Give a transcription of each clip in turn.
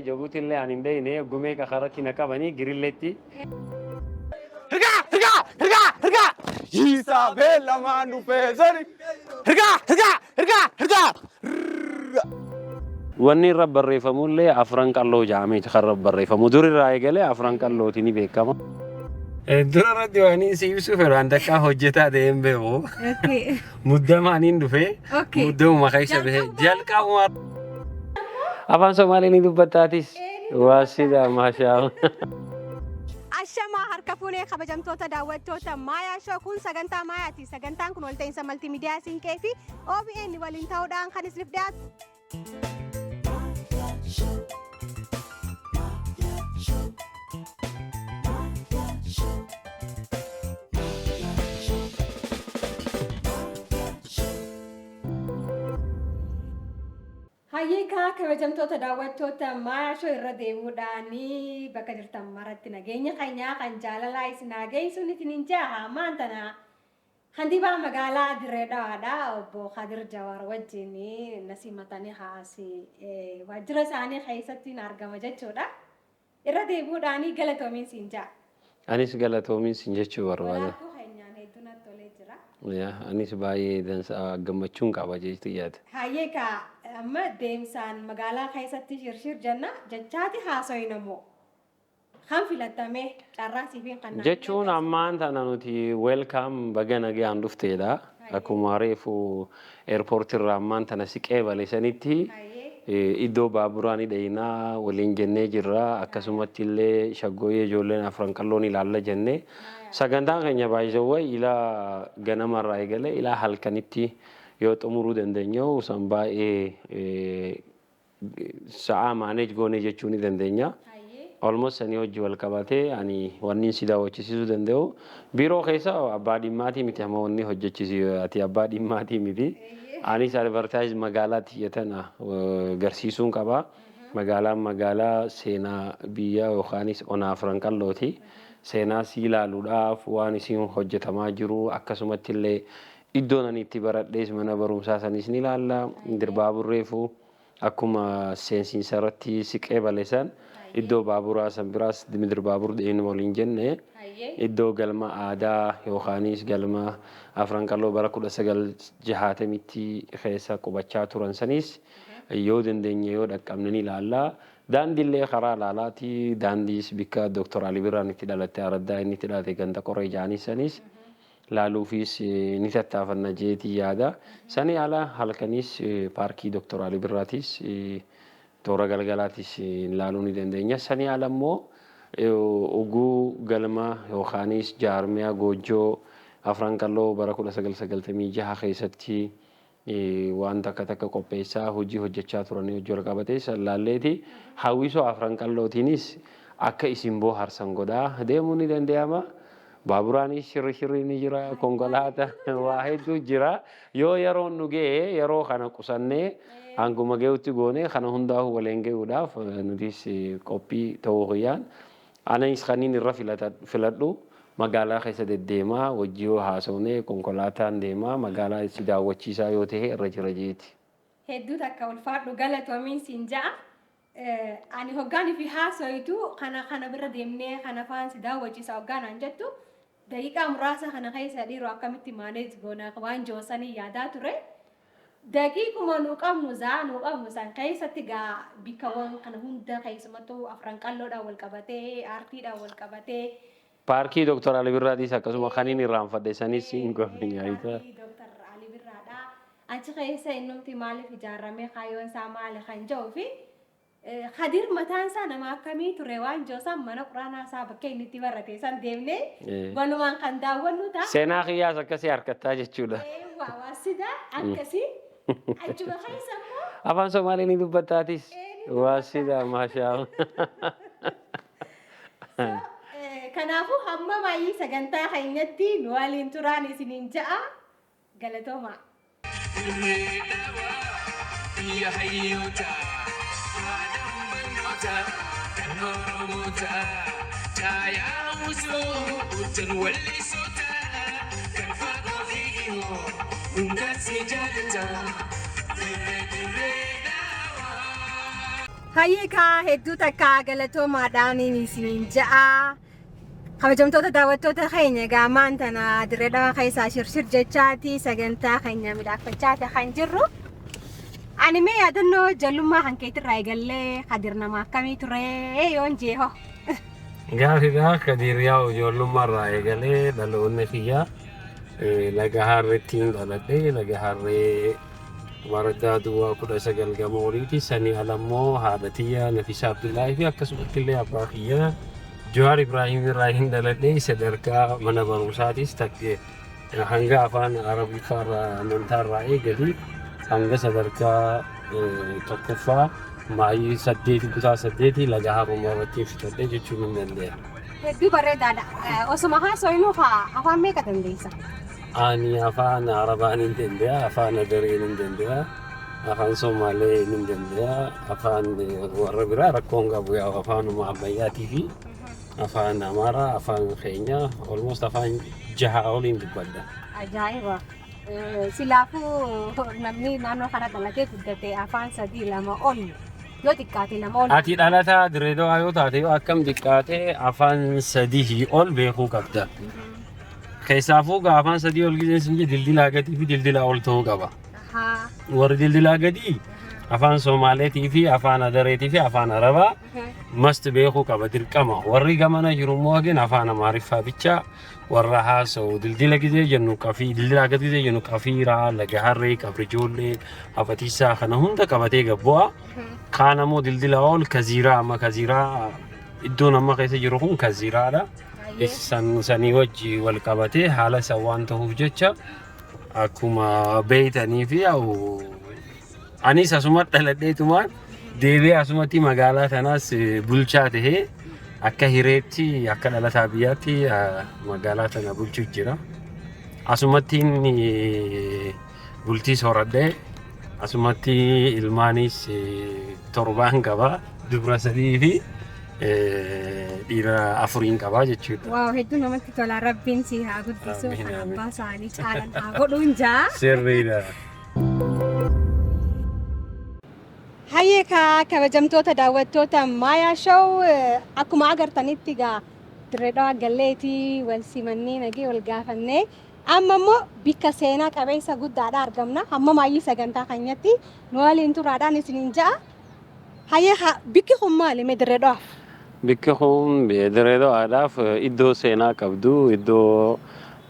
Jabuutillee ani hin beekne gumee qaqaratti na qabanii girilleetti. Hirgaa! Hirgaa! Hirgaa! Hirgaa! Hiisaa beellamaan dhufee sani. Hirgaa! Hirgaa! Hirgaa! Hirgaa! Wanni irra barreeffamullee Afran Qalloo jedhameeti kan irra barreeffamu. Dur irraa eegalee Afran Qallooti ni beekama. Dura irratti waan si ibsuu fedhu an takkaa hojjetaa ta'ee hin beeku. Muddamaan hin dhufee muddamuma keessa bahee jalqabuma. Afaan Somaalee ni dubbattaatis. Waa sida maashaa. Ashamaa harka fuunee kabajamtoota daawwattoota Maayaa Show kun sagantaa Maayaati. Sagantaan kun walta'iinsa maltiimiidiyaa Siinqee fi OBN waliin ta'uudhaan kan isiniif dhiyaatu. Hayyee kaa kabajamtoota daawwattoota Maayaa Show irra deemuudhaan bakka jirtan maratti nageenya keenyaa kan jaalalaa isin haa geessuun isiniin jaha ammaan tana kantiibaa magaalaa Dirree Dhawaadha obbo Kadir Jawaar wajjin na simatanii haasi waajjira isaanii keessatti argama jechuudha. Irra deebi'uudhaan galatoomiin siin ja'a. Anis galatoomiin siin jechuu barbaada. Walaakuu keenyaan hedduu natti tolee jira. Anis baay'ee dansa gammachuun qaba jechuun yaada. Hayyee kaa amma deemsaan magaalaa keessatti shirshir jenna jechaati haasoyinamoo kan filatame carraa siifiin kan Jechuun ammaan tana nuti welcome baga nagaan dhufteedha. Akkuma reefu airport irraa ammaan tana siqee baleessanitti iddoo baaburaa ni dhayinaa waliin jennee jirra. Akkasumatti illee shaggooyyee ijoolleen Afran Qalloon ilaalla jennee. Sagantaan keenya baay'isawwa ilaa ganamarraa eegalee ilaa halkanitti yoo xumuruu dandeenyu san baay'ee sa'aa manage goonee jechuu ni dandeenya. Almost sanii hojii wal qabatee ani wanni si daawwachisiisuu danda'u biiroo keessa abbaa dhimmaatii miti amma wanni hojjechisiisu ati abbaa dhimmaatii miti. Anis advertise magaalaa tiyya tana garsiisuun qaba. Magaalaan magaalaa seenaa biyya yookaanis ona Afran Qallooti. Seenaa si ilaaluudhaaf waan isin hojjetamaa jiru akkasumatti illee iddoon ani itti baradhees mana barumsaa sanis ni ilaalla. Dirbaaburreefu akkuma seensiinsa irratti siqee baleessan iddoo baaburaa san biraas midir baabur dhiyeenya waliin jenne iddoo galma aadaa yookaanis galma Afran Qalloo bara 1960tti keessa qubachaa turan sanis yoo dandeenye yoo dhaqqabne ni ilaalla. Daandiillee karaa ilaalaati. Daandiis bikka Dooktor Ali Birraan itti dhalatte araddaa inni itti dhalate ganda qoree ja'anis sanis laaluufis ni tattaafanna jeetii yaada. Sanii ala halkanis paarkii Dooktor Ali Birraatis toora galgalaatis laaluu ni dandeenya. Sanii ala immoo oguu galma yookaanis jaarmiyaa goojjoo Afran Qalloo bara 1996 keessatti waan takka takka qopheessaa hojii hojjechaa turanii hojii wal qabatee san laalleeti hawwisoo Afran Qallootiinis akka isin booharsan godhaa deemuu ni danda'ama. Baaburaanis shirri shirri ni jira, konkolaataa waa hedduu jira. Yoo yeroon nu ga'e yeroo kana qusannee hanguma ga'utti goonee kana hundaa'uu waliin ga'uudhaaf nutis qophii ta'uu kiyyaan anis kaniin irra filadhu magaalaa keessa deddeemaa wajji yoo haasofne konkolaataan deemaa magaalaa si daawwachiisaa yoo ta'e irra jira jeeti. Hedduu takka ulfaadhu galatoomiin siin ja'a. Ani hoggaan fi haasoyitu kana kana bira deemnee kana faan si daawwachiisa hoggaan jettu daqiiqaa muraasa kana keessa dhiiroo akkamitti manage goona waan joosanii yaadaa ture. Daqiiquma nu qabnu zaa nu qabnu san keessatti gaa bikkawwan kana hunda keessumattuu Afran Qalloodhaan wal qabatee aartiidhaan wal qabatee. Paarkii Dooktor Ali Birraatis akkasuma kaniin irraanfadhe sanis hin goone. Paarkii Dooktar Ali Birraadha. Achi keessa innumti maaliif ijaarramee kaayyoon isaa maali kan jedhuu fi Kadir mataan isaa nama akkamii ture waan jiru san mana quraanaa isaa bakka inni itti barate san deemnee walumaan kan daawwannu ta'a. Seenaa kiyyaas akkasii harkattaa jechuudha. Waa waa sida akkasii achuma keessa immoo. Afaan Somaalee ni dubbattaatis. Waa sida maashaa. Kanaafuu hamma baay'ee sagantaa keenyatti nu waliin turaan isiniin ja'a galatoomaa. Dirree Dhawaa biyya hayyootaa haadhaan barnootaa kan Oromootaa caayaa uusuu utan wallisootaa kan fagoo fi dhihoo hundaan si jaalataa dirree dirree dhawaa. Hayyikaa hedduu takka galatoomaadhaan isiniin ja'a. Kabajamtoota daawwattoota keenya egaa ammaan tana Dirree Dhawaa keessaa shirshir jechaati sagantaa keenya midhaagfachaati kan jirru. Ani mee yaadannoo ijoollummaa kan keetirraa eegallee Kadir nama akkamii ture yoon jee hoo? Gaafidha Kadir yaa'u ijoollummaa irraa eegalee dhaloonni kiyya laga harreettiin dhaladhe. Laga harree Baraddaa Duwwaa 19 gama oliiti. Sanii alammoo haadha tiyya Nafisa Abdullaahii fi akkasumatti illee abbaa kiyya Jawaar Ibraahim irraa hin dhaladhe. Sadarkaa mana barumsaatis takke hanga afaan Arabiffaa irraa amantaa irraa eegali hanga sadarkaa tokkoffaa maayii 8 kutaa 8 laga harummaa irratti fixadhe jechuun hin danda'a. Hedduu bareedaadha. Osuma haasofnu afaan meeqa dandeessa? Ani afaan Arabaa nin danda'a, afaan Adaree nin danda'a, afaan Somaalee nin danda'a, afaan warra biraa rakkoon qabu yaa afaanuma ammayyaatii fi afaan Amaaraa, afaan keenya almost afaan 6 oliin dubbadha. Ajaa'iba! Silaafuu namni naannoo kana dhalatee guddate afaan 3 2 ol yoo xiqqaate 2 ol. Ati dhalataa Dirree Dawaa yoo taate yoo akkam xiqqaate afaan 3 ol beekuu qabda. Keessaafuu gaa afaan 3 ol giseen sin jedhe dildilaa gadii fi dildilaa ol ta'uu qaba. Warri dildilaa gadii afaan Somaaleetii fi afaan Adareetii fi afaan Arabaa must beekuu qaba dirqama. Warri gamana jiru immoo hagin afaan Amaariffaa bicha warra haasa'u. Dildila gisee jennu qafii, dildilaa gadi gisee jennu qafiiraa, laga harree, qabri ijoollee, hafatiisaa kana hunda qabatee gabbu'a. Kaan ammoo dildila ol kaziiraa, amma kaziiraa iddoon amma keessa jiru kun kaziiraadha. Sanii wajji wal qabatee haala isa waan ta'uuf jecha akkuma beeytanii fi anis asuma dhaladheetumaan deebi'ee asumatti magaalaa tanaas bulchaa tahee akka hireetti akka dhalataa biyyaatti magaalaa tana bulchuu jira. Asumattiin bultii soradhee asumatti ilmaanis 7 qaba, dubra 3 fi dhiira 4 qaba jechuudha. Waaw, hedduu namatti tola. Rabbiin si haa guddisu, kan abbaa isaanii caalan haa godhuun jaa. Sirriidha. Hayyee kaa kabajamtoota daawwattoota Maayaa Show, akkuma agartanitti gaa Dirree Dhawaa galleetii wal simannee nagee wal gaafannee amma immoo bikka seenaa qabeessa guddaadha argamna. Hamma maayyii sagantaa keenyatti nu waliin turaadhaan isiniin ja'a. Hayyee haa bikki kun maali mee Dirree Dhawaaf? Bikki kun Dirree Dhawaadhaaf iddoo seenaa qabdu, iddoo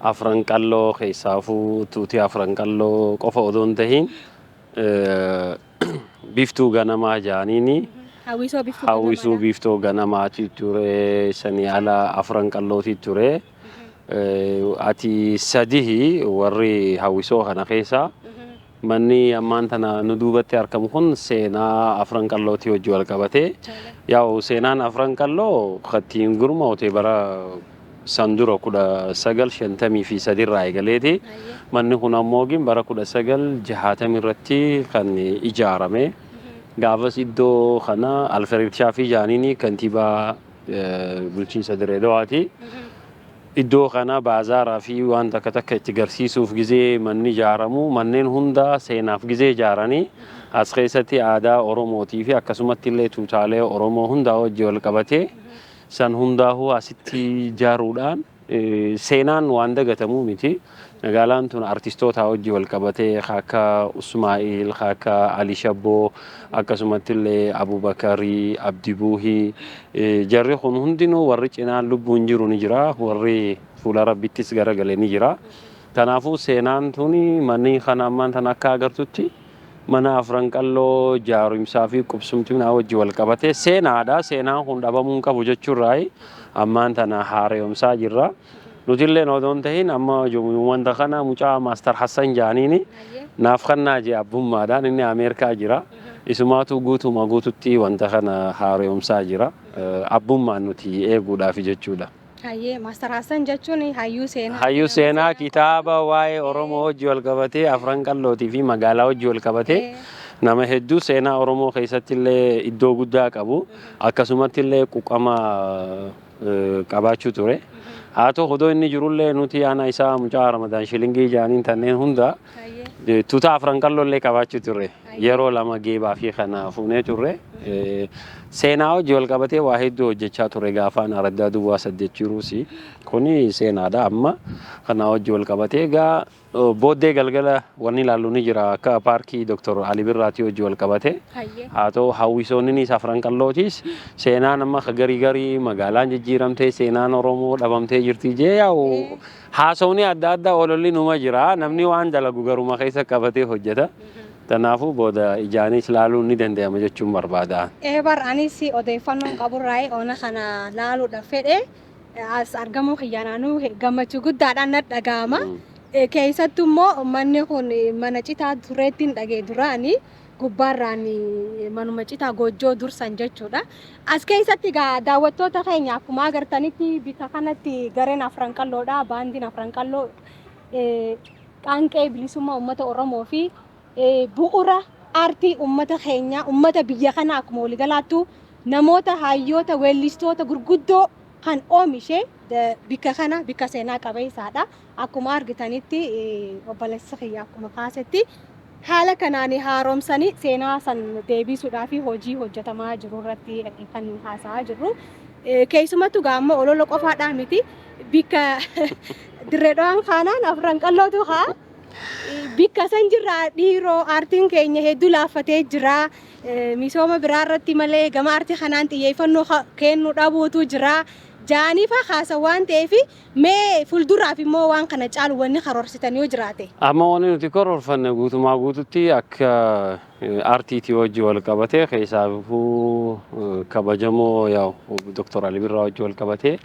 afran qalloo keessaafuu tuutii afran qalloo qofa odoo hin tahin biiftuu ganamaa jaaniini. Hawwisoo biiftuu. Hawwisuu biiftuu ganamaati ture, sanii ala afran qallooti ture. Ati sadihi warri hawwisoo kana keessa manni ammaan tana nu duubatti argamu kun seenaa afran qallootii wajji wal qabatee, yaa'u seenaan afran qalloo kattiin gurmaa'ute bara san dura 1953 irraa eegaleeti. Manni kun ammoo gin bara 1960 irratti kan ijaarame. Gaafas iddoo kana Alfred Shaafii Jaaniini kantiibaa bulchiinsa Dirree Dawaati. Iddoo kana baazaaraa fi waan takka takka itti garsiisuuf gizee manni ijaaramu manneen hunda seenaaf gizee ijaaranii as keessatti aadaa Oromootii fi akkasumatti illee tuutaalee Oromoo hundaa wajji wal qabatee san hundaahuu asitti ijaaruudhaan seenaan waan dagatamuu miti. Magaalaan tun artistoota wajji wal qabatee akka Usmaa'il, akka Ali Shabboo, akkasumatti illee Abubakarii, Abdi Buuhii, jarri kun hundinuu warri cinaan lubbuun jiru ni jira, warri fuula Rabbittis garagale ni jira. Kanaafuu seenaan tuni manni kana ammaan tana akka agartutti mana afran qalloo jaarumsaa fi qubsumtii wajji wal qabatee seenaadha. Seenaan kun dhabamuu hin qabu jechuurraa ammaan tana haaromsaa jirra. Nuti illee odoo hin tahin amma wanta kana mucaa Maastar Hassan Jaaniini naaf kannaa jee abbummaadhaan inni Ameerikaa jira. Isumaatu guutuma guututti wanta kana haaromsaa jira. Abbummaan nuti eeguudhaaf jechuudha. Hayyee, Maastar Hassan jechuun hayyuu seenaa. Hayyuu seenaa kitaaba waa'ee Oromoo wajji wal qabatee afran qallootii fi magaalaa wajji wal qabatee nama hedduu seenaa Oromoo keessatti illee iddoo guddaa qabu, akkasumatti illee quqama qabaachuu ture. Haa ta'u odoo inni jirullee nuti ana isaa mucaa Ramadaan Shilingii jaaniin tanneen hunda Tuuta Afran Qalloo illee qabaachuu turre. Yeroo lama geebaa fi kana fuunee turre. Seenaa hojii wal qabatee waa hedduu hojjechaa ture gaafaan araddaa duwwaa 8 jiruus. Kuni seenaadha amma. Kana hojii wal qabatee egaa booddee galgala wanni ilaallu ni jira akka paarkii Dr. Ali Birraatii hojii wal qabatee. Haa ta'u hawwisoonninis Afran Qallootis seenaan amma garii garii magaalaan jijjiiramtee seenaan Oromoo dhabamtee jirti jee yaa'u haasawni adda addaa ololli numa jira. Namni waan dalagu garuma keessa qabatee hojjeta. Kanaafuu booda ijaanis laaluun ni danda'ama jechuun barbaada. Ee bar anis odeeffannoon qaburraa ona kana laaluudhaaf fedhe as argamuu kiyyaanaanuu gammachuu guddaadhaan na dhaga'ama. Keessattuu immoo manni kun mana citaa tureettiin dhagee duraani gubbaarraan manuma citaa goojjoo dursan jechuudha. As keessatti egaa daawwattoota keenya akkuma agartanitti bika kanatti gareen Afran Qalloodha. Baandiin Afran Qalloo qaanqee bilisummaa uummata Oromoo fi bu'uura aartii uummata keenyaa uummata biyya kanaa akkuma waliigalaattu namoota hayyoota weellistoota gurguddoo kan oomishe bikka kana bikka seenaa qabeessaadha. Akkuma argitanitti obboleessi kiyya akkuma kaasetti haala kanaan haaromsanii seenaa san deebisuudhaaf hojii hojjetamaa jiru irratti kan haasa'aa jirru. Keessumattuu gaamma olola qofaadhaa miti bikka Dirree Dhawaan kaanaan Afran Qallootu haa. Bikka san jirraa dhiiroo aartiin keenya hedduu laaffatee jira. Misooma biraa irratti malee gama aartii kanaan xiyyeeffannoo kennuu dhabuutu jira. Jaaniifa kaasa waan ta'eef mee fuulduraaf immoo waan kana caalu wanni karoorsitan yoo jiraate. Amma wanni nuti karoorfanne guutumaa guututti akka aartiitii wajji wal qabatee keessaafuu kabajamoo yaa'u Dr. Ali Birraa wajji wal qabatee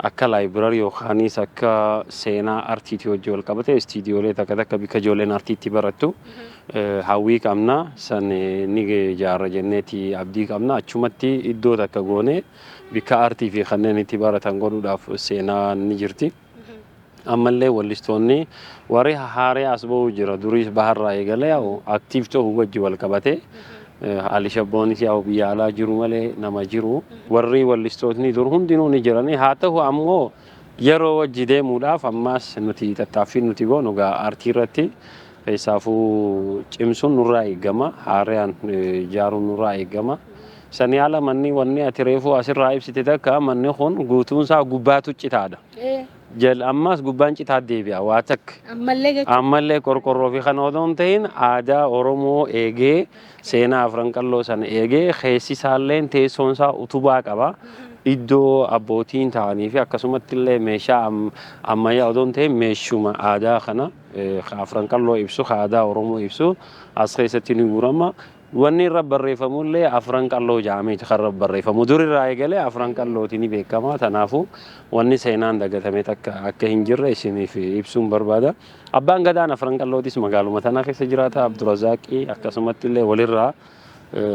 akka library yookaanis akka seenaa aartiitii wajji wal qabatee istiidiyoolee takka takka bikka ijoolleen aartiitti barattu hawwii qabna san ni ijaarra jenneeti abdii qabna achumatti iddoo takka goone bikka aartii fi kanneen itti baratan godhuudhaaf seenaa ni jirti. Ammallee wallistoonni warri haaree as ba'uu jira duriis baharraa eegalee yaa'u active ta'uu wajji wal qabatee Ali Shabboonis yaa'u biyya alaa jiru malee nama jiru warri wallistootni dur hundinuu ni jirani haa ta'u ammoo yeroo wajji deemuudhaaf ammaas nuti tattaaffiin nuti goonu gaa aartii irratti keessaafuu cimsuun nurraa eegama haaraan ijaaruun nurraa eegama. Sanii ala manni wanni ati reefuu asirraa ibsite takka manni kun guutuunsaa gubbaatu citaadha. Jal ammas gubbaan citaa deebi'a waa takka. Ammallee jechuudha. Ammallee qorqorroo fi kana odoo hin ta'in aadaa Oromoo eegee seenaa Afran Qalloo sana eegee keessi isaallee teessoon isaa utubaa qaba. Iddoo abbootiin ta'anii fi akkasumatti illee meeshaa ammayyaa odoo hin ta'in meeshuma aadaa kana Afran Qalloo ibsu aadaa Oromoo ibsu as keessatti ni guurama. Wanni irra barreeffamullee Afran Qalloo jedhameeti kan irra barreeffamu. Dur irraa eegalee Afran Qallooti ni beekama. Kanaafuu wanni seenaan dagatame takka akka hin jirre isiniif ibsuun barbaada. Abbaan Gadaan Afran Qallootis magaaluma tana keessa jiraata. Abdurazaaqii akkasumatti illee walirraa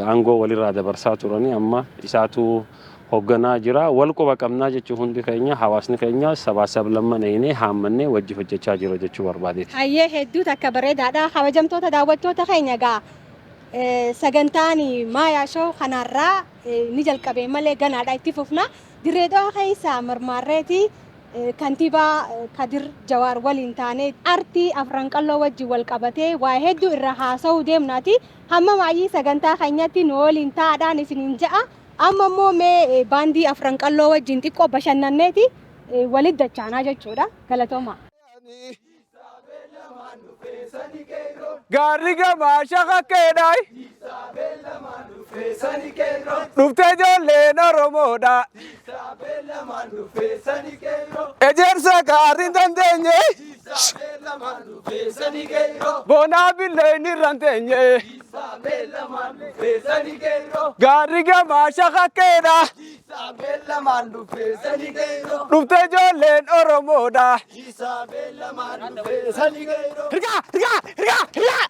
aangoo walirraa dabarsaa turanii amma isaatu hoogganaa jira. Wal quba qabnaa jechuun hundi keenya hawaasni keenya sabaa sablamman eenee haammannee wajji hojjechaa jira jechuu barbaadeeti. Hayyee hedduu takka bareedaadha. Kabajamtoota daawwattoota keenya gaa sagantaan Maayaa Show kanarraa ni jalqabe malee ganaadha itti fufna. Dirree Dhawaa keessa marmaarreeti kantiibaa Kadir Jawaar waliin taanee aartii Afran Qalloo wajjin wal qabatee waa hedduu irra haasa'uu deemnaati. Hamma maayyii sagantaa keenyatti nu waliin taa'aadhaan isiniin ja'a. Amma immoo mee baandii Afran Qalloo wajjin xiqqoo bashannanneeti walitti dachaanaa jechuudha. Galatooma. Gaarri gamaa shakakkeedhaay. Dhuftee ijoolleen Oromoodha. Ejersa gaarri hin dandeenye. Bonaa billee inni irra hin teenye. Gaarri gamaa shakakkeedha. Dhuftee ijoolleen Oromoodha. Hirgaa hirgaa hirgaa hirgaa.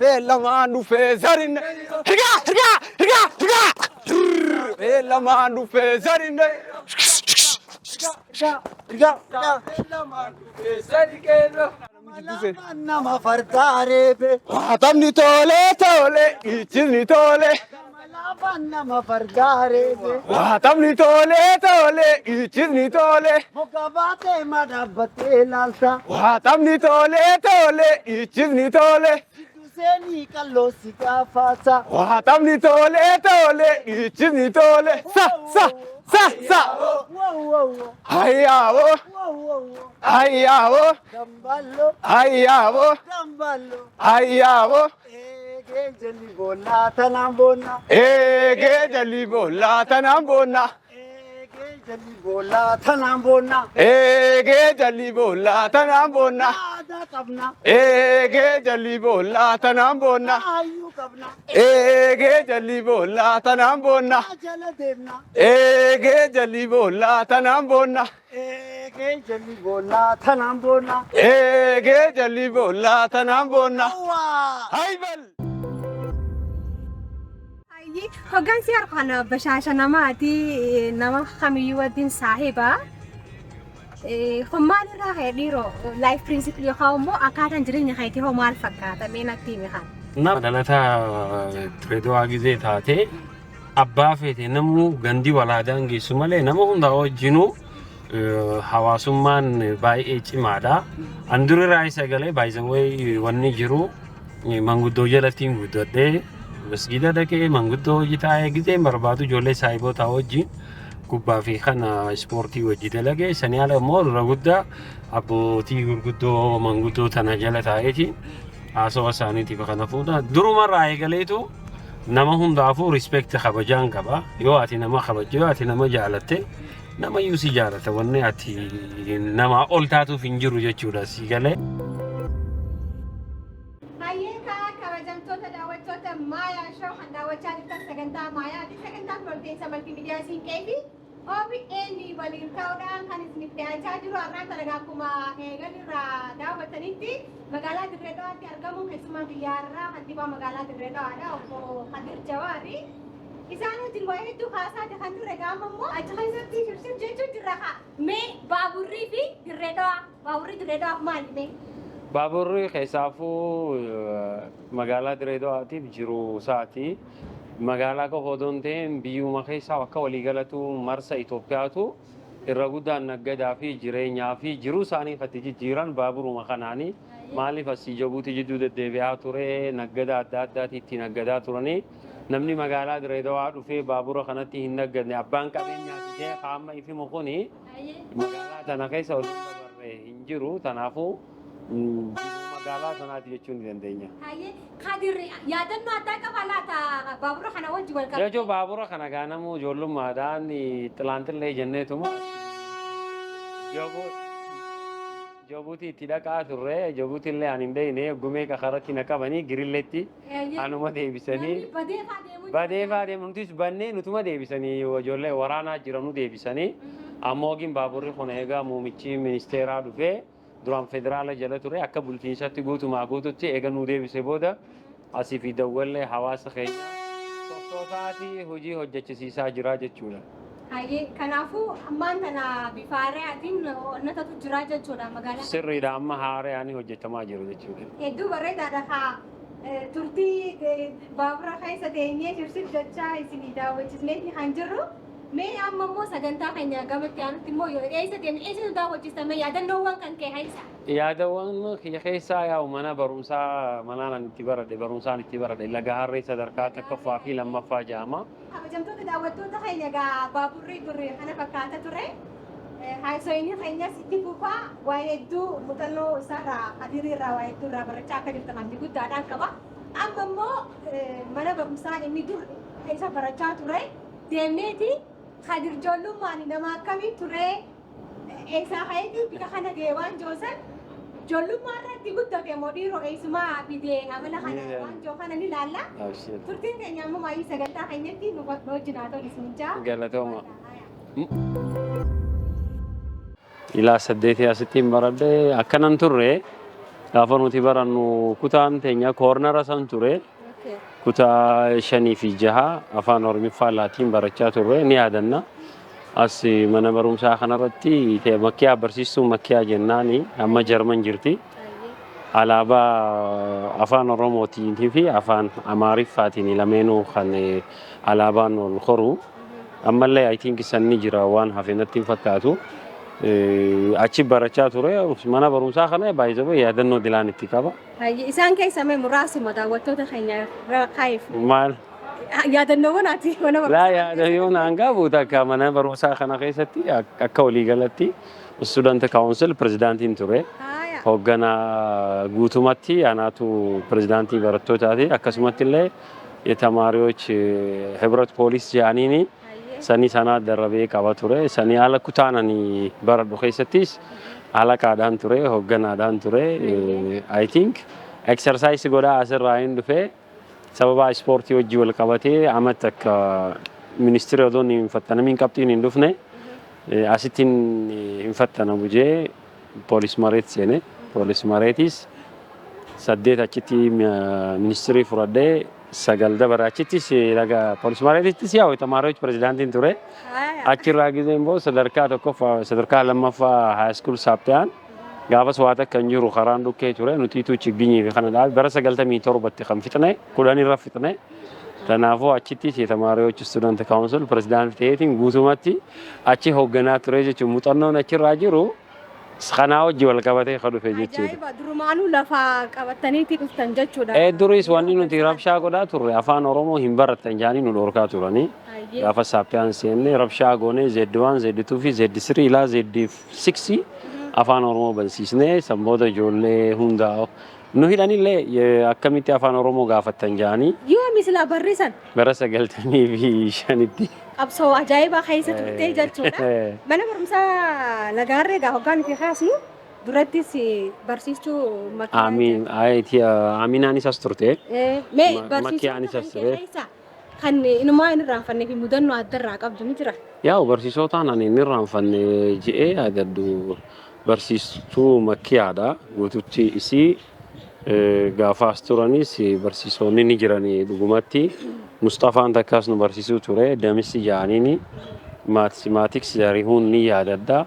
Beellamaan dhufee sarinne. Hirgaa hirgaa hirgaa hirgaa. Beellamaan dhufee sarinne. Hirgaa hirgaa. Beellamaan dhufee sarinne. Nama fardaa reebe. Waatamni tolee tolee ichisni tolee. Afaan nama fardaa reebe. Waa taphni tolee tolee ichisni tolee. Muka baatee ma dhaabbattee laalta. Waa taphni tolee tolee ichisni tolee. Gidduu seenii qalloo si gaafaata. Waa taphni tolee tolee ichisni tolee. Sa sa sa sa. Wow wow wow. Hayyaawoo Wow wow wow. hayyaawoo Damballo hayyaawoo damballo. hayyaawoo. Eegee jalli boollaa tanaan boonna. Eegee jalli boollaa tanaan boonna. Eegee jalli boollaa tanaan boonna. Eegee jalli boollaa tanaan boonna. Aadaa qabna. Eegee jalli boollaa tanaan boonna. Hayyuu qabna. Eegee jalli boollaa tanaan boonna. Jala deemna. Eegee jalli boollaa tanaan boonna. Eegee jalli boollaa tanaan boonna. Eegee jalli boollaa tanaan boonna. Waa! Haybal! Hayyee hoggansi harkaan bashaasha namaati nama kamiyyuu wajjin saahiba. Kun maalirraa ka'e dhiiroo life principle yookaan immoo akkaataan jireenya keetii hoo maal fakkaata mee natti himi kan. Nama dhalataa Direedawaa gizee taate abbaa feete namuu gandi walaadaan geessu malee nama hundaa wajjinuu hawaasummaan baay'ee cimaadha. An durirraa isa galee baay'ee wanni jiru manguddoo jalatti hin guddadhee masgiida dhaqee manguddoo hojii taa'ee gizeen barbaadu ijoollee saahiboota wajjin kubbaa fi kana ispoortii hojii dalagee sanii ala immoo irra guddaa abbootii gurguddoo manguddoo tana jala taa'eeti haasawa isaaniitiif kana fuudha. Durumarraa eegaleetu nama hundaafuu respect kabajaan qaba. Yoo ati nama kabajje yoo ati nama jaalatte nama iyyuu si jaalata wanni ati namaa ol taatuuf hin jiru jechuudha si galee. Hayyee kaa kabajamtoota daawwattoota Maayaa Show kan daawwachaa jirtan sagantaa Maayaati. Sagantaan walta'insa maltiimiidiyaa Siinqee fi OBN waliin ta'uudhaan kan isiniif dhiyaachaa jiru. Har'aan tana akkuma eegalirraa daawwattanitti magaalaa Dirree Dhawaatti argamu keessumaa biyyaarraa kantiibaa magaalaa Dirree Dhawaadha obbo Kadir Jawaari. Isaan wajjin waa hedduu haasaati kan turre gaafa immoo achi keessatti shibshib jechuu jirra kaa. Mee baaburrii fi Dirree Dhawaa baaburrii Dirree Dhawaaf maali mee? Baaburri keessaafuu magaalaa Dirree Dhawaatiif jiru isaati. Magaalaa qofa odoo hin ta'in biyyuma keessaa akka waliigalatu marsa Itoophiyaatu irra guddaan naggadaa fi jireenyaa fi jiruu isaanii kan itti jijjiiran baaburuma kanaani. Maaliif asii Jabuuti jidduu deddeebi'aa ture naggada adda addaati itti naggadaa turanii namni magaalaa Dirree Dhawaa dhufee baabura kanatti hin naggadne abbaan qabeenyaati jee qaama ifimu kuni magaalaa tana keessa ol dabarre hin jiru. Kanaafuu jiruu magaalaa sanaati jechuu ni dandeenya. Hayyee Kadir yaadannoo addaa qaba laata baabura kana wajji wal qabate? Jechuun baabura kana gaanamuu ijoollummaadhaan xilaanxillee jenneetuma Jabuutii itti dhaqaa turre Jabuutii illee ani hin beekne gumee kakaratti na qabanii girilletti anuma deebisanii. Namni badee faa deemuu Badee faa deemu nutis bannee nutuma deebisanii ijoollee waraanaa jiranu deebisanii ammoo gin baaburri kun eegaa muumichi ministeeraa dhufee duraan federaala jala ture akka bulchiinsatti guutumaa guututti eega nuu deebise booda asii fi dawwallee hawaasa keenya softootaati hojii hojjechisiisaa jira jechuudha. Hayyee kanaafuu ammaan tana bifa haaraatiin onnatatu jira jechuudha magaalaa. Sirriidha amma haaraan hojjetamaa jiru jechuudha. Hedduu bareedaadha kaa turtii baabura keessa teenyee shibshib jechaa isinii daawwachisneeti kan jirru. Mee amma immoo sagantaa keenya gamatti aanutti immoo yoo eessa deemne eessa nu daawwachiista mee yaadannoowwan kan kee keessa? Yaadawwan kiyya keessaa yaa'u mana barumsaa manaan ani itti baradhe barumsaan itti baradhe laga harree sadarkaa tokkoffaa fi lammaffaa jedhama. Kabajamtoota daawwattoota keenya egaa baaburri durri kana fakkaata ture. Haasoyinii keenyas itti fufaa waa hedduu muuxannoo isaarraa Kadirirraa waa hedduu irraa barachaa akka jirtan abdii guddaadhaan qaba. Amma immoo mana barumsaa inni dur keessa barachaa ture deemneeti Kadir ijoollummaan nama akkamii ture eessaa ka'eeti bika kana ga'e waan joosan ijoollummaa irratti guddate moo dhiiroo eessumaa fidee amala kana waan joo kana ni ilaalla. Turtiin keenya amma maayii sagantaa keenyatti nu wajjin haa ta'u isin jaa. Galatooma. Ilaa saddeetii asittiin baradhe akkanan turre gaafa nuti barannu kutaan teenya koornara san ture kutaa 5 fi 6 afaan Oromiffaa laatiin barachaa turre ni yaadanna. As mana barumsaa kanarratti makkiyaa barsiistuu makkiyaa jennaani amma Jarman jirti. Alaabaa afaan Oromootiin fi afaan Amaariffaatiin lameenuu kan alaabaan ol koru. Ammallee I think sanni jira, waan hafe natti hin fakkaatu. Achi barachaa ture. Mana barumsaa kana baay'ee yaadannoo dilaan itti qaba. Isaan keessa mee muraasuma daawwattoota keenya kaa'eef. Maal? Yaadannoowwan ati mana Laa barumsaa. Yaadannoo hanga buuta akka mana barumsaa kana keessatti akka waliigalatti student council pirezidaantiin ture. Hoogganaa guutumatti anaatu pirezidaantii barattootaati. Akkasumatti illee የተማሪዎች ህብረት ፖሊስ jedhaniini sanii sanaa darabee qaba ture. Sanii haala kutaan ani baradhu keessattis halaqaadhaan ture, hoogganaadhaan ture. I think exercise godhaa asirraa hin dhufee sababa ispoortii wajjii wal qabatee amatti akka ministeera odoon hin fattanamiin qabxiin hin dhufne asittiin hin fattanamu jee poolis mareet seene. Poolis mareetis 8 achitti ministirii fudhadhee 9 dabara achittis laga poolis mareetittis yaa'u የተማሪዎች pirezidaantiin ture. Achirraa gizeen boo sadarkaa tokkoffaa, sadarkaa lammaffaa high school Saappiyaan gaafas waa takka hin jiru, karaan dhukkee ture. Nutiituu chigginyii fi kana dhaabe bara 97tti kan fixne, 10 irra fixne. Kanaafuu achittis የተማሪዎች student council pirezidaantii ta'eetiin guutumatti achi hoogganaa ture jechuun muuxannoon achirraa jiru kanaa wajji wal qabatee kan dhufe jechuudha. Ajaa'iba! Durumaanuu lafa qabataniitii dhuftan jechuudha. Duris wanni nuti rabshaa godhaa turre afaan Oromoo hin barattan jedhanii nu dhorkaa turanii. Gaafa Saappiyaan seenne rabshaa goonee Z1, Z2 fi Z3 ilaa Z6 afaan Oromoo barsiisnee sanboota ijoollee hundaa nu hidhanillee akkamitti afaan Oromoo gaafattan jedhanii. Yoo misilaa barrisan? Bara 95tti. Qabsoo ajaa'ibaa keessa turtee jechuudha. Mana barumsaa Lagaarree gaa hoggaan fi kaasnu durattis barsiistuu Makiyaa. Amiin Aminaanis as turte. Mee Makkiyaanis barsiisota as kan ture. keessa kan inumaa hin irraanfannee fi mudannoo adda irraa qabdu ni jira? Yaa'u, barsiisotaan ani hin irraanfanne je'ee yaadadhu barsiistuu Makkiyaadha. Guututti isii gaafa as turanis barsiisonni ni jiranii dhugumatti. Mustafaan takkaas nu barsiisuu ture. Damissi jaaniini mathematics Zarihuun ni yaadadha.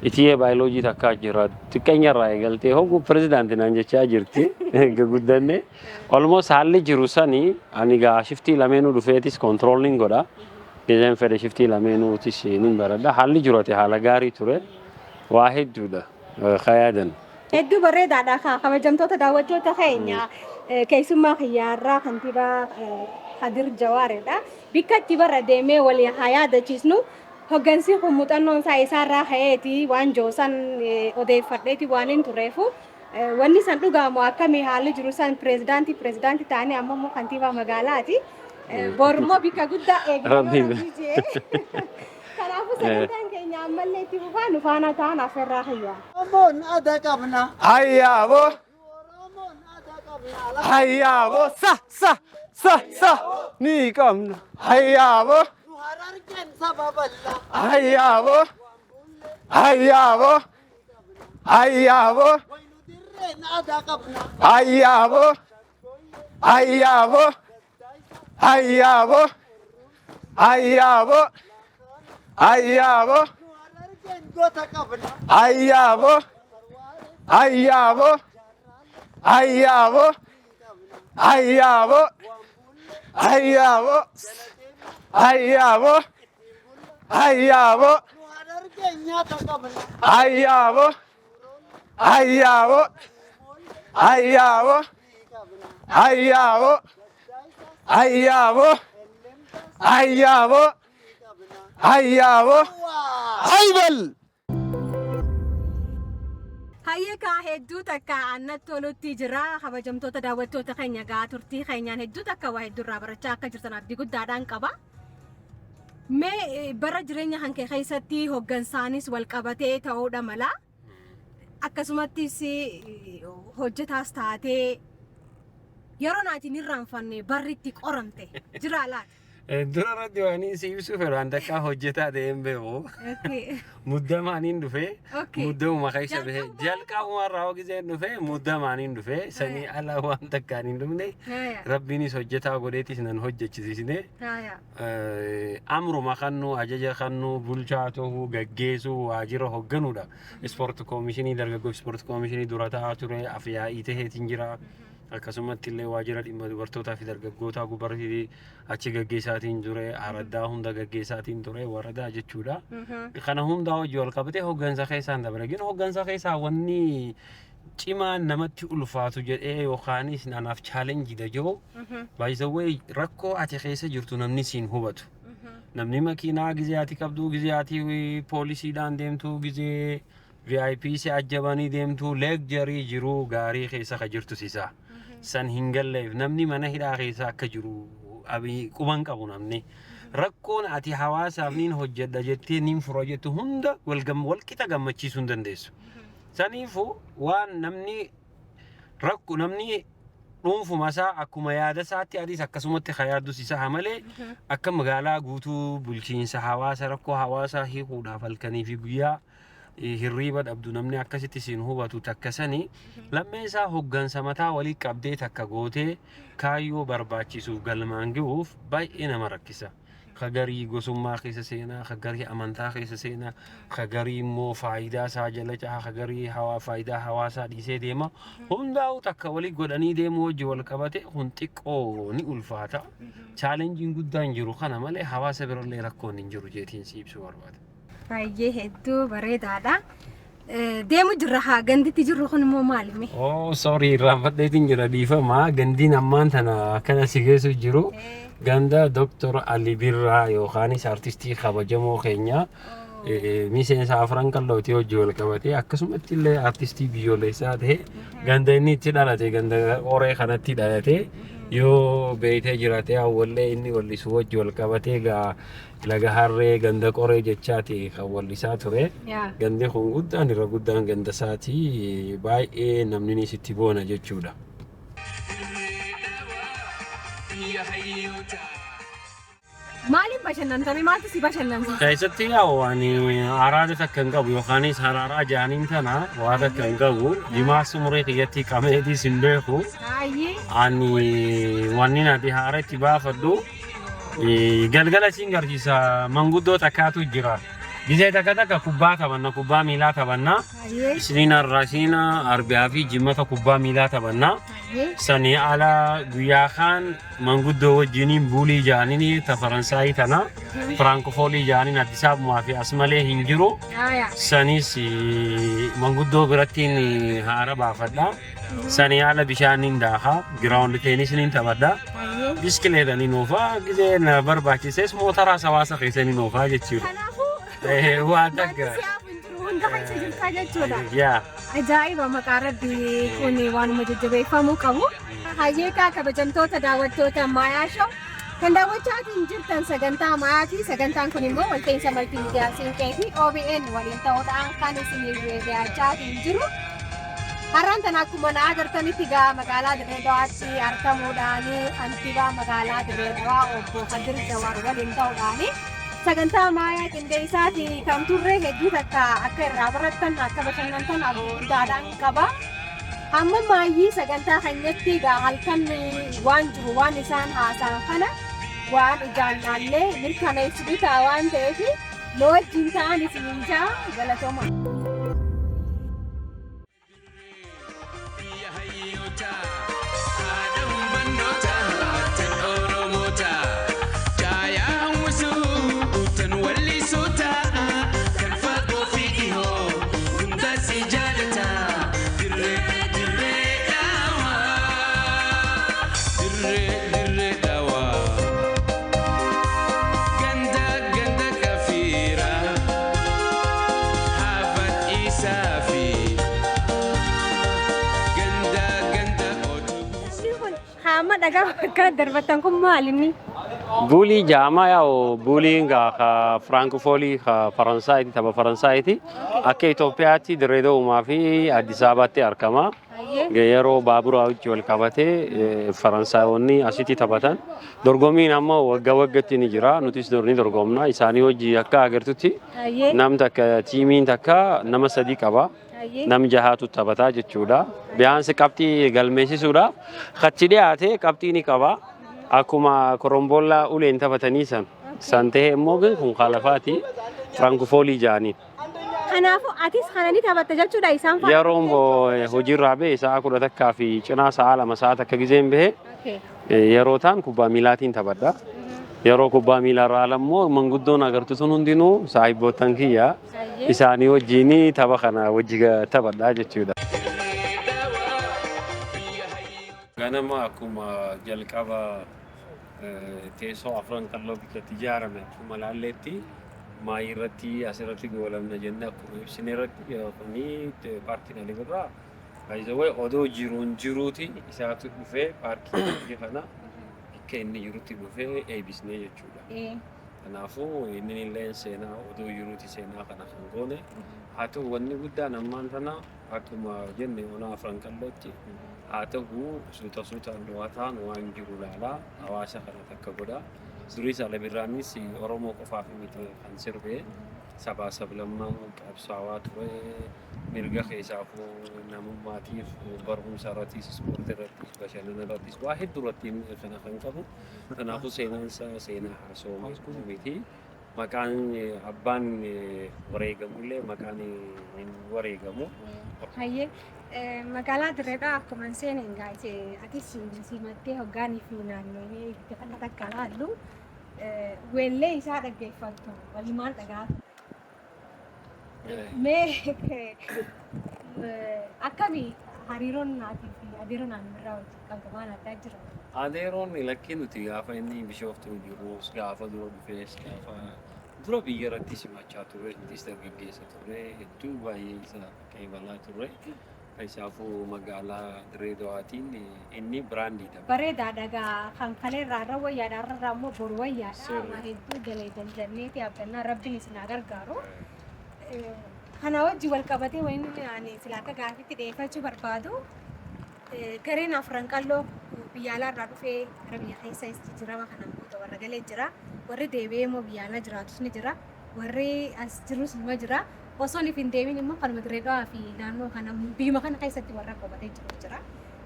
Itiyee baayoloojii takkaa jira. Xiqqeenya irraa eegaltee hogguu pirezidaantii naan jechaa jirti. Guddanne. Almost haalli jiru sani ani gaa shiftii lameenuu dhufeetis controlling godha. Gizeen fedhe shiftii lameenuutis nin baradha. Haalli jiru ati haala gaarii ture. Waa hedduudha. Ka yaadan. Hedduu bareedaadha. Kabajamtoota daawwattoota keenya, keessummaa kiyyaarraa kantiibaa Kadir Jawaaridha. Bikka itti bara deemee walii haa yaadachiisnu. Hoggansi kun muuxannoon isaa isaarraa ka'eeti waan joosan odeeffadheeti waan hin tureefu. Wanni san dhugaamu akkamii haalli jiru san pireezidaantii ta'anii amma immoo kantiibaa magaalaati. Borummoo bikka guddaa eeguu. Rabbiin. Kanaafuu sagantaan keenya ammallee itti fufaa, nu faana ta'an affeerraa kiyyaa. Oromoon aadaa qabna. Hayyaabo. Oromoon aadaa qabna. Hayyaabo. Sa sa sa sa ni qabna. Hayyaabo. Nu Harargeen saba bal'aa. Hayyaabo. Hayyaabo. Hayyaabo. Waynu dirreen aadaa qabna. Hayyaabo. Hayyaabo. Hayyaabo. Hayyaabo. Hayyaabo. Nu Harargeen goota qabna. Hayyaabo. Hayyaabo. Hayyaabo. Hayyaabo. Hayyaabo. Hayyaabo. Hayyaabo. Nu Harargeen nyaata qabna. Hayyaabo. Hayyaabo. Hayyaabo. Hayyaabo. Hayyaabo. Hayyaabo. Hayyaabo. Haybal. Hayyeekaa, hedduu takka annatti tolutti jira. Kabajamtoota daawwattoota keenya, gaa turtii keenyaan hedduu takka waa hedduu irraa barachaa akka jirtan abdii guddaadhaan qaba. Mee bara jireenya kan kee keessatti hoggansaanis wal qabatee ta'uudha mala. Akkasumattis hojjetaas taatee yeroo naatiin irraanfanne barri itti qoramte jira laata? Dura irratti waan si ibsu fedhu an takkaa hojjetaa ta'ee hin beeku. Muddamaaniin dhufee muddamuma keessa dhufee jalqabuma irraa hojii dhufee muddamaaniin dhufee sanii ala waan takkaan hin dhufne, rabbiinis hojjetaa godheetis nan hojjechisisne. Amruma kannu, ajaja kannu, bulchaa ta'uu, gaggeessuu, waajjira hoogganuudha. Ispoortii koomishinii, dargaggoo ispoortii koomishinii dura ta'aa ture, afyaa'ii taheetiin jira. Akkasumatti illee waajjira dhimma dubartootaa fi dargaggootaa gubbarratti achi gaggeessaatiin ture, araddaa hunda gaggeessaatiin ture, waradaa jechuudha. Kana hundaa hojii wal qabatee hooggansa keessaan dabale. Gin hooggansa keessaa wanni cimaan namatti ulfaatu jedhee yookaanis anaaf challenge jiru, baay'isawwee rakkoo ati keessa jirtu namni siin hubatu. Namni makiinaa gizee ati qabdu, gizee ati poolisiidhaan deemtu, gizee VIP si ajjabanii deemtu, luxury jiru gaarii keessa ka jirtu sisa. San hin galleef namni mana hidhaa keessa akka jiru abii quban qabu namni. Rakkoon ati hawaasaaf niin hojjedha jettee niin fura jettu hunda wal qixa gammachiisuu hin dandeessu. Saniifuu waan namni rakko namni dhuunfuma isaa akkuma yaada isaatti adiis akkasumatti ka yaaddus isaa malee, akka magaalaa guutuu bulchiinsa hawaasa rakkoo hawaasaa hiikuudhaaf halkanii fi guyyaa hirriiba dhabdu namni akkasitti siin hubatu. Takka sanii lammeen isaa hoggansa mataa walii qabdee takka gootee kaayyoo barbaachisuuf galmaan gahuuf baay'ee nama rakkisa. Ka garii gosummaa keessa seenaa, ka garii amantaa keessa seenaa, ka garii immoo faayidaa isaa jala caha, ka garii hawaa faayidaa hawaasaa dhiisee deema. Hundaa'u takka walii godhanii deemuu wajji wal qabate kun xiqqoo ni ulfaata. Challengeiin guddaan jiru kana malee hawaasa birallee rakkoon hin jiru jeetiin si ibsuu barbaada. Baay'ee hedduu bareedaadha. Deemu jirra haa, ganditti jirru kun immoo maalimi? Oh, sorry, irraanfadheetiin jira, dhiifama. Gandiin ammaan tana akkana si geessu jiru ganda Dr. Ali Birraa yookaanis artistii kabajamoo keenya miseensa Afran Qallootii hojii wal qabatee akkasumatti illee artistii biyyoolessaa ta'e, ganda inni itti dhalate, ganda qoree kanatti dhalate yoo beeytee jiraate, awwallee inni wallisuu wajji wal qabatee gaa laga harree ganda qoree jechaati kan wallisaa ture. Gandi kun guddaan irra guddaan ganda isaatii, baay'ee namni sitti boona jechuudha. Biyya hayyoota. Maaliin bashannantame? Maaltu si bashannansiisa? Keessatti yaa'u ani araada takka hin qabu yookaanis haraaraa jaaniin tana waa takka hin qabu. Jimaas umurii kiyyatti qameetiis hin beeku. Ani wanni ati haara itti baafadhu galgala siin garsiisa, manguddoo takkaatu jira. Gizee takka takka kubbaa taphanna, kubbaa miilaa taphanna. Isniin arraasiina arbiyaa fi jimmata kubbaa miilaa taphanna. Sanii ala guyyaa kaan manguddoo wajjiniin buulii jaaniin ta Faransaayii tana Firaankofoolii jaaniin Addis Ababumaa fi as malee hin jiru. Sanis manguddoo birattiin haara baafadha. Sanii ala bishaaniin daakaa, ground tennisniin taphadha. Biskileetaniin oofaa, gizee na barbaachises mootoraas hawaasa keessaniin oofaa jechuudha. Kanaafuu Waan takka. wanti si hafu hin jiru, hunda keessa jirtaa jechuudha. Yaa. Ajaa'iba, maqaa rabbii, kun waanuma jajjabeeffamuu qabu. Hayyeekaa, kabajamtoota daawwattoota Maayaa Show, kan daawwachaatiin jirtan sagantaa Maayaa fi sagantaan kun immoo walta'iinsa maltiimiidiyaa Siinqee fi OBN waliin ta'uudhaan kan isiniif dhiyaachaatiin jiru. Har'aan tana akkuma na agartanitti gaa magaalaa Dirree Dawaatti argamuudhaan kantiibaa magaalaa Dirree Dawaa obbo Kadir Jawaar waliin ta'uudhaan sagantaa Maayaa qindeessaati kan turre. Hedduu takka akka irraa barattan, akka bashannantan guddaadhaan qaba. Hamma maayyii sagantaa keenyatti egaa halkan waan jiru, waan isaan haasa'an kana waan ijaan laallee mirkaneessitu ta'a waan ta'eef nu wajjin ta'an isiniin ja'a, galatooma. Biyya hayyoota, haadha humbannoota, tan Oromoota, caayaa hawwisuu, tan wallisoota, kan fagoo fi dhihoo hunda si jaalata. Dirree, Dirree Dhawaa, dirree, Dirree Dhawaa, ganda ganda kafiira, haafat isaa fi ganda ganda otuu. Kun haama dhagaa akkana darbatan kun maal inni? Buulii jaamaa, yaa'u buuliin gaa ka Firaankofoolii ka Faransaayiti, tapha Faransaayiti. Akka Itoophiyaatti Dirree Dawumaa fi Addis Ababaatti argama. Yeroo baaburaa wajji wal qabatee Faransaayonni asitti taphatan. Dorgommiin amma waggaa waggaatti ni jira. Nutis ni dorgomna. Isaanii wajji akka agartutti nam takka tiimiin takka nama sadii qaba. Nam jahaatu taphataa jechuudha. Biyaansi qabxii galmeessisuudhaaf achi dhiyaate qabxii ni qaba. Akkuma korombollaa uleen taphatanii san. San ta'ee immoo kun kaalafaati. Firaankufoolii jaaniin. Kanaafuu atis kana ni taphatta jechuudha isaan faana. Yeroon hojiirraa bahe sa'a 11 fi cinaa sa'a 2 sa'a takka gizeen bahe yeroo ta'an kubbaa miilaatiin taphadha. Yeroo kubbaa miilaarraa ala immoo manguddoon agartu sun hundinuu saahibboottan kiyya isaanii wajjin tapha kana wajji taphadha jechuudha. Ganama akkuma jalqaba teessoo afran qalloo bikkatti ijaarame akkuma laalleetti maayii irratti asirratti goolamna jennee akkuma ibsine irratti kuni paarkiin Ali Birraa baay'ee odoo jiruun jiruuti isaatu dhufee paarkii kana akka inni jirutti dhufee eebisnee jechuudha. Kanaafuu inni illee seenaa odoo jiruuti seenaa kana kan goone. Haa ta'u wanni guddaan ammaan tana akkuma jenne ona afran qallootti haa ta'u suuta suutaan waan waan jiru ilaalaa hawaasa kana takka godha. Duris Ali Birraanis Oromoo qofaaf miti kan sirbee sabaa sablammaa qabsaawaa ture mirga keessaafuu namummaatiif barumsa irrattis ispoortii irrattis bashannana irrattis waa hedduu irratti kana kan qabu. Kanaafuu seenaan isaa seenaa haasawaa miti. Maqaan abbaan wareegamullee maqaan hin wareegamu. Hayyee magaalaa Dirreedhaa akkuma seeneen gaa'ise atis simattee hoggaanii fi naannoo takka takka laallu weellee isaa dhaggeeffattu walumaan dhagaa. Mee akkamii hariiroon naatii fi hariiroon Ali Birraa wajjin qabdu waan addaa jira? Adeeroon lakkii nuti gaafa inni Bishooftuu jirus gaafa dura dhufees gaafa dura biyya irratti simachaa turre nutis dargaggeessa turre hedduu baay'ee isa qeebalaa turre. Isaafuu magaalaa Dirree Dawaatiin inni biraandiidha. Bareedaadha gaa kan kaleerraa irra wayyaadha irra immoo boru wayyaadha. Waa hedduu galee jaljanneeti abdannaa rabbiin isin haa gargaaru. Kana wajjin wal qabatee wanni ani sila akka gaafitti dhiyeeffachuu barbaadu gareen afran qalloo biyya alaa irraa dhufee gara biyya keessa jijjiirama kanaan booda warra galee jira. Warri deebi'ee immoo biyya alaa jiraatus ni jira. Warri as jirus ni jira. Osoo if hin deemin immoo kanuma Dirree Dhawaa fi naannoo kana biyyuma kana keessatti warra qabatee jiru jira.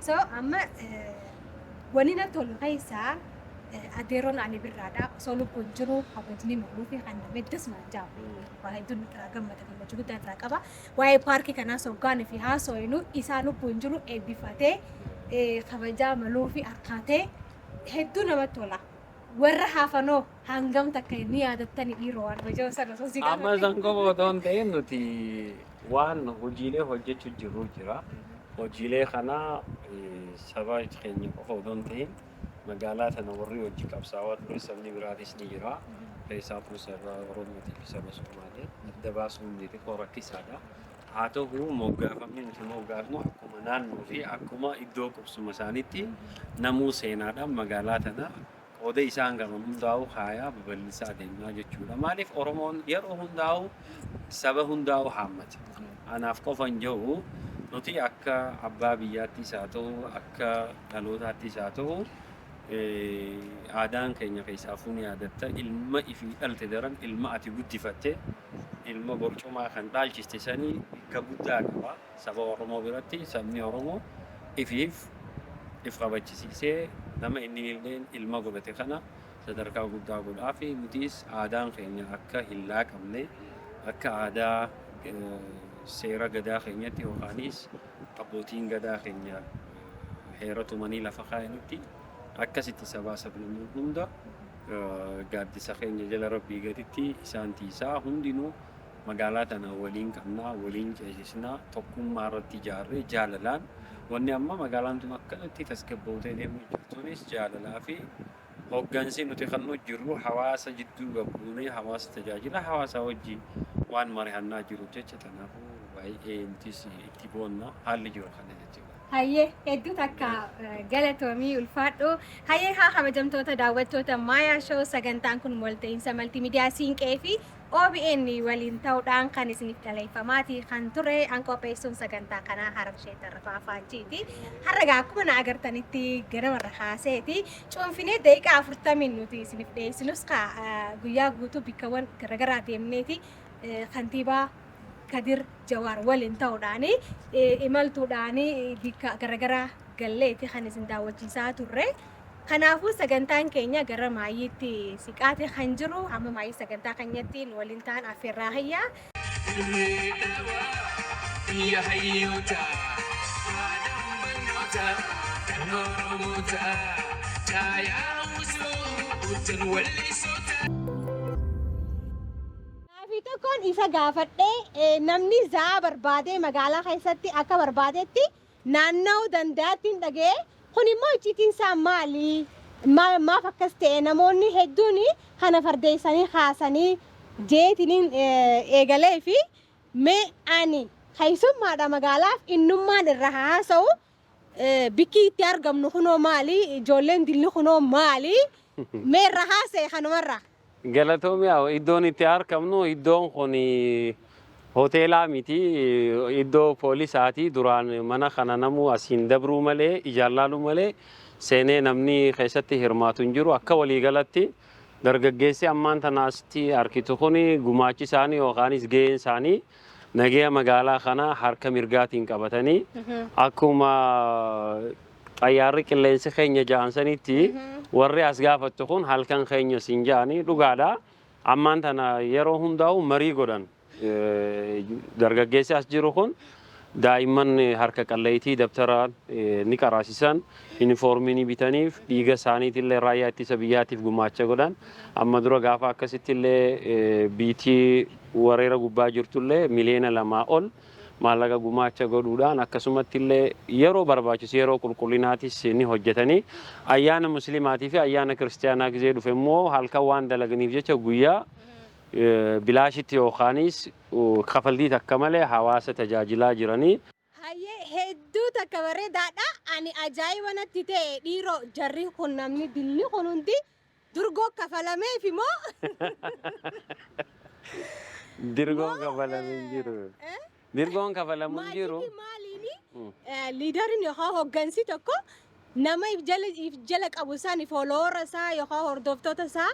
So amma wanni natti tolu keessaa adeeroon Ali Birraadha. Osoo lubbuun jiru kabajni maluu fi kan nama hedduus naan jaabu. Waa hedduun irraa gammada gammachuu guddaa irraa qaba. Waa'ee paarkii kanaas hoggaan fi haasofnu isaa lubbuun jiru eebbifatee kabajaa maluu fi harkaatee hedduu namatti tola. Warra hafanoo hangam takka inni yaadattani dhiiroo waan hojii sana osoo si Amma isaan qofa otoo hin ta'in nuti waan hojiilee hojjechuu jirru jira. Hojiilee kana saba keenya qofa otoo hin ta'in magaalaa tana warri hojii qabsaawaa ture sabni biraatis ni jira. Keessaafuu saba Oromootii fi saba Somaalee adda baasuun xiqqoo rakkisaadha. Haa ta'u moggaafamni nuti moggaafnu akkuma naannoo fi akkuma iddoo qubsuma isaaniitti namuu seenaadhaan magaalaa tana qooda isaan qaban hundaa'u haayaa babal'isaa deemaa jechuudha. Maaliif Oromoon yeroo hundaa'u saba hundaa'u haammata. Anaaf qofa hin jiru nuti akka abbaa biyyaattis haa ta'u akka dhalootaattis haa ta'u aadaan keenya keessaafuu ni yaadatta ilma ifii dhalte daran ilma ati guddifatte ilma borcumaa kan dhaalchiste sanii bakka guddaa qaba saba Oromoo biratti sabni Oromoo ifiif if kabachisiisee nama inni illee ilma godhate kana sadarkaa guddaa godhaa fi nutis aadaan keenya akka hin laaqamne akka aadaa seera gadaa keenyatti yookaanis abbootiin gadaa keenya heera tumanii lafa kaayanitti akkasitti sabaa sablammoon hunda gaaddisa keenya jala rabbii gaditti isaan tiisaa hundinuu magaalaa tana waliin qabnaa waliin ceesisnaa tokkummaa irratti ijaarree jaalalaan wanni amma magaalaan tun akkanatti tasgabbootee deemuu jirtuunis jaalalaa fi hoggansi nuti kan nu jirru hawaasa jidduu gabbuunee hawaasa tajaajila hawaasa wajjin waan marihannaa jiru jecha kanaafuu baay'ee nutis itti boonna haalli jiru kana jechuudha. Hayyee hedduu takka galatoomii ulfaadhu. Hayyee haa kabajamtoota daawwattoota Maayaa Show sagantaan kun walta'iinsa maltiimiidiyaa Siinqee fi OBN waliin ta'uudhaan kan isiniif dhaleeffamaati kan ture an qopheessuun sagantaa kanaa Hararshee Tarrafaa Faanchiiti. Har'a egaa akkuma na agartanitti ganamarra kaaseeti cuunfinee daqiiqaa 40 nuti isiniif dhiyeessinus guyyaa guutuu bikkawwan garaagaraa deemneeti kantiibaa Kadir Jawaar waliin ta'uudhaan imaltuudhaan bikka garaagaraa galleeti kan isin daawwachiisaa turre. Kanaafuu sagantaan keenya gara maayyiitti siqaate kan jiru hamma maayyii sagantaa keenyatti nu waliin ta'an affeerraa hayyaa. Dirree Dhawaa biyya hayyootaa, haadhaan barnootaa kan Oromootaa, caayaa uwwisuu tan wallisootaa. Gaafii tokkoon isa gaafadhee, namni za'aa barbaadee magaalaa keessatti akka barbaadetti naanna'uu danda'attiin dhaga'e. Kun immoo icciitiin isaa maali? Maaf akkas ta'e? Namoonni hedduun kana fardeessanii kaasanii jeetiniin eegalee fi mee ani keessummaadha magaalaaf innummaan irra haasa'u, bikki itti argamnu kunoo maali? Ijoolleen dilli kunoo maali? Mee irra haasa'e kanumarra. Galatoomiyaa, iddoon itti argamnu iddoon kun hoteelaa miti, iddoo poolisaati. Duraan mana kana namuu asiin dabruu malee, ijaan laaluu malee, seenee namni keessatti hirmaatu hin jiru. Akka waliigalatti dargaggeessi ammaan tana asitti arkitu kun gumaachi isaanii yookaanis gaheen isaanii nagaya magaalaa kana harka mirgaatiin qabatanii, akkuma xayyaarri qilleensi keenya ja'an sanitti warri as gaafattu kun halkan keenya siin ja'anii dhugaadha. Ammaan tana yeroo hundaa'u marii godhan. Dargaggeessi as jiru kun daa'imman harka qalleeytii dabtara ni qaraasisan, yuunifoormii ni bitaniif, dhiiga isaaniitillee raayyaa ittisa biyyaatiif gumaacha godhan. Amma dura gaafa akkasitti illee biitii wareera gubbaa jirtullee 2 miliyoona ol maallaqa gumaacha godhuudhaan, akkasumatti illee yeroo barbaachisu yeroo qulqullinaatis ni hojjetanii, ayyaana muslimaatii fi ayyaana kiristiyaanaa gizee dhufe immoo halkan waan dalaganiif jecha guyyaa bilaashitti yookaanis kafaltii takka malee hawaasa tajaajilaa jiranii. Hayyee, hedduu takka bareedaadha. Ani ajaa'iba natti ta'e dhiiroo, jarri kun namni dilli kun hundi durgoo kafalameefi moo? Dirgoon kafalamu hin jiru. Dirgoon kafalamu hin jiru. Maajikii maaliini leaderiin yookaan hoggansi tokko nama if jala qabu san, follower isaa yookaan hordoftoota isaa,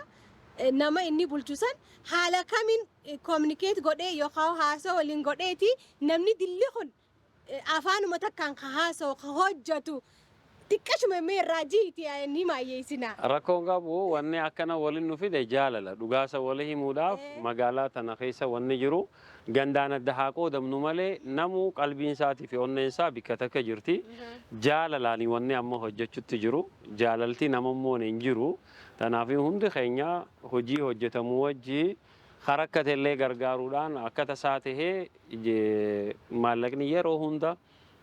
nama inni bulchu san haala kamiin communicate godhee yookaan haasoo waliin godheeti namni dilli kun afaanuma takkaan ka haasa'u, ka hojjetu xiqqashuma mee irraa jiiti ni maayyeessina. Rakkoon qabu, wanni akkana waliin nu fide jaalala dhugaasa walii himuudhaaf. Magaalaa tana keessa wanni jiru gandaan adda haa qoodamnu malee namuu qalbiin isaatii fi onneen isaa bikka takka jirti. Jaalalaani wanni amma hojjechutti jiru, jaalalti namammoon hin jiru. Kanaaf hundi keenya hojii hojjetamuu wajji harakkate illee gargaaruudhaan akka tasaa tahee maallaqni yeroo hunda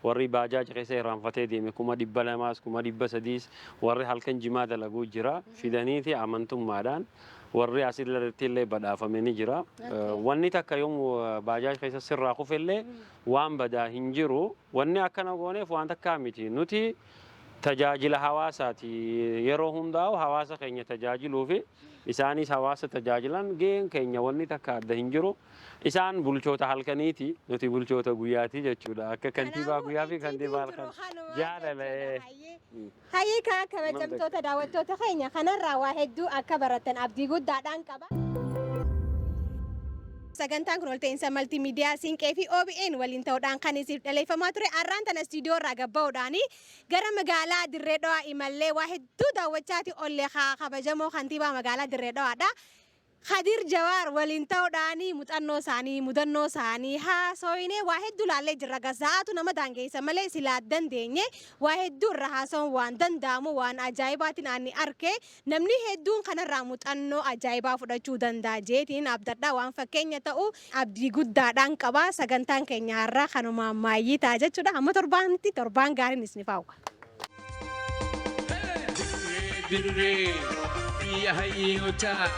warri baajaaja keessa irraanfatee deeme 200,000s 300,000s, warri halkan jimaa dalaguu jira, fidaniiti amantummaadhaan warri asirratti illee badhaafame ni jira. Wanni takka yoom baajaaj keessa sirraa kufellee waan badaa hin jiru. Wanni akkana gooneef waan takkaa miti. Nuti tajaajila hawaasaati. Yeroo hundaa'u hawaasa keenya tajaajiluu fi isaanis hawaasa tajaajilan, gaheen keenya wanni takka adda hin jiru. Isaan bulchoota halkaniiti, nuti bulchoota guyyaati jechuudha. Akka kantiibaa guyyaa fi kantiibaa halkan. Jaalala. Hayyee kaa, kabajamtoota daawwattoota keenya, kanarraa waa hedduu akka baratan abdii guddaadhaan qaba. Sagantaan kun walta'iinsa maltiimiidiyaa Siinqee fi OBN waliin ta'uudhaan kan isiif dhaleeffamaa ture. Har'aan tana istiidiyoo irraa gabba'uudhaan gara magaalaa Dirree Dhawaa imallee waa hedduu daawwachaati olle. Haa kabajamoo kantiibaa magaalaa Dirree Dhawaadha. Kadir Jawaar waliin ta'uudhaan muuxannoo isaanii, mudannoo isaanii haasawinee waa hedduu laallee jirra. Gazaatu nama daangeessa malee silaa dandeenye waa hedduu irra haasawuun waan danda'amu, waan ajaa'ibaatiin ani arke, namni hedduun kanarraa muuxannoo ajaa'ibaa fudhachuu danda'a jeetiin abdadhaa, waan fakkeenya ta'u abdii guddaadhaan qaba. Sagantaan keenya har'aa kanumaan maayyii ta'a jechuudha. Hamma torbaanitti torbaan gaariin isiniif hawwa. Dirree biyya hayyootaa.